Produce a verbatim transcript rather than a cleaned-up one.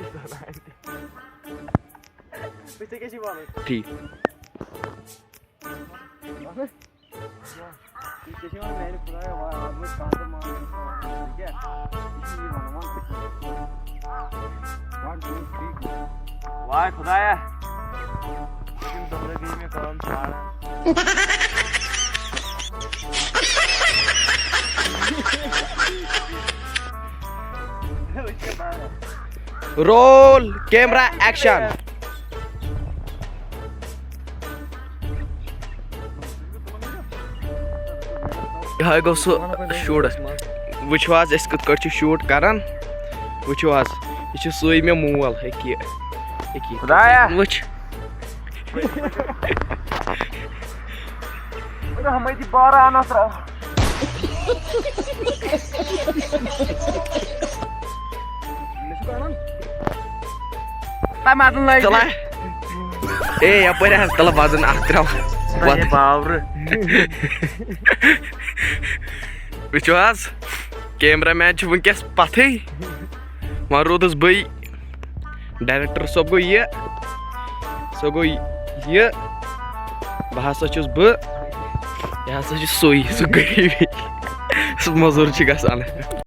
أسۍ ژےٚ کیٛاہ چھِ وَنان؟ ٹھیٖک۔ ژےٚ چھِ وَنان میٛانہِ خۄدایہ، وا-، وَنہٕ وٕنۍ کانٛہہ تہٕ مان ژٕ کیٛاہ؟ یہِ چھِ یی وَنان، وَن ژٕ کیٛاہ؟ One, two, three, go. واے خۄدایہ، پٔتِم دۄہ لَگے مےٚ کٲم ژھانٛڈان۔ Roll, camera, action. یِہوٚے گوٚو سُہ shoot۔ وٕچھِو حظ، أسۍ کِتھ کٲٹھۍ چھِ shoot کران۔ وٕچھِو حظ، یہِ چھُ سُے مےٚ مول۔ ہیٚکہِ یہِ، ہیٚکہِ یہِ۔ خۄدایا۔ وٕچھ۔ رحمتی بارہ اَنَس را۔ تَمہِ اَتھ لَگہِ۔ چلا۔ اے، یَپٲرۍ حظ تَلہٕ وَزَن اَکھ ترٛاو۔ وَد۔ باورٕ۔ وٕچھِو حظ، camera man چھُ وٕنکیٚس پَتھٕے۔ وۄنۍ روٗدُس بٕے۔ Director صٲب گوٚو یہِ۔ سُہ گوٚو یہِ۔ بہٕ ہسا چھُس بہٕ۔ یہِ ہسا چھُ سُے، سُہ غریٖبٕے۔ سُہ مٔزوٗر چھُ گژھان۔